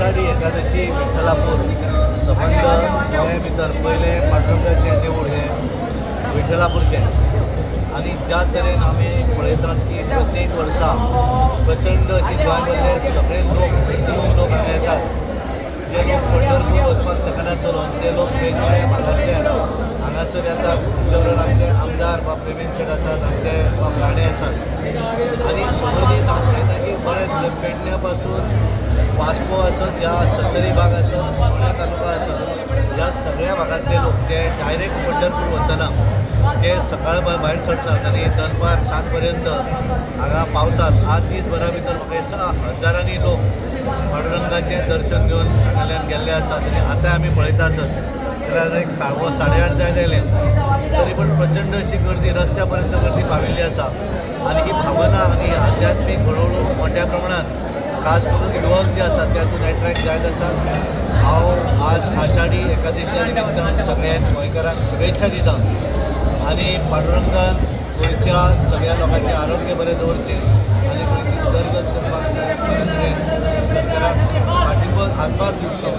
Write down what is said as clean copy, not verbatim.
आषाढी एकादशी विठ्ठलापूर संबंद गोंया भितर पयलें पांडुरंगाचें देवूळ हें विठ्ठलापूरचें. आनी ज्या तरेन आमी पळयतात की प्रत्येक वर्सा प्रचंड अशी गोंयभरले सगळे लोक, मॅक्झिमम लोक हांगा येतात. जे लोक पंढरपूर वचपाक शकना चलोवन, ते लोक वेगवेगळ्या भागांतल्यान हांगासर येतात. तुमच्या बरोबर आमचे आमदार बाब प्रवीण शेट आसात, आमचे बाब राणे आसात. आनी समजून हांव पळयता की बरें पेडण्या पासून वास्को आसत, ह्या सत्तरी भाग आसत, फोंड्या तालुका आसत, ह्या सगळ्या भागांतले लोक ते डायरेक्ट पंढरपूर वचना. ते सकाळ भायर सरतात आनी दनपार 7 पर्यंत हांगा पावतात. आज दीसभरा भितर म्हाका दिसता हजारांनी लोक पांडुरंगाचें दर्शन घेवन हांगाल्यान गेल्ले आसात. आनी आतां आमी पळयता आसत जाल्यार एक 8:30 जायत आयलें तरी पण प्रचंड अशी गर्दी, रस्त्या पर्यंत गर्दी पाविल्ली आसा. आनी ही भावना आनी आध्यात्मीक हळूहळू मोठ्या प्रमाणात खास करून युवक जे आसात त्यातून एट्रॅक्ट जायत आसात. हांव आज आषाढी एकादशीच्या निमित्तान सगळ्या गोंयकारांक शुभेच्छा दिता आनी पांडुरंगान गोंयच्या सगळ्या लोकांचें आरोग्य बरें दवरचें आनी गोंयची उदरगत करपाक बरे तरेन सरकाराक पाठिंबो, हातभार दिवचो.